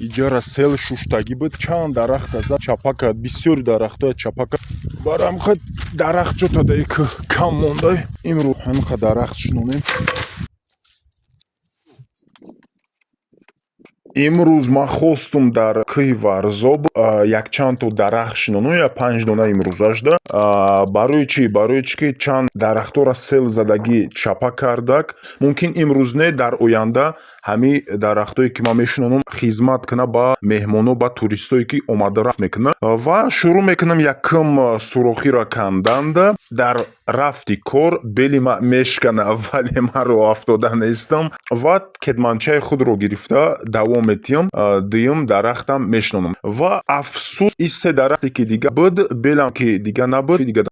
Иҷара сел шуштагӣ буд, чанд дарахта зад, чапа кард, бисёри дарахтоя чапа кард. Барам дарахт ҷота даи кам мондай. Имрӯз ҳамиқа дарахт шинонем. Имрӯз ман хостум дар кӯҳи Варзоб якчандто дарахт шинонам, я панҷ дона имрӯзашда. Барои чӣ? Барои чӣ ки чанд дарахтҳоро сел задагӣ чапа кардак. Мумкин, имрӯз не, дар оянда ҳамин дарахтое ки ман мешинонам, хизмат кунад ба меҳмоно, ба туристое ки омада рафт мекунад. Ва шурӯъ мекунам якум сурохиро канданда. Дар рафти кор бели ман мешкана, вале ман роҳафтода нестам ва кетманчаи худро гирифта давом метиҳам. Дуюм дарахтам мешинонам ва афсӯс, ин се дарахте ки дига буд, белам ки дига набуд, дига.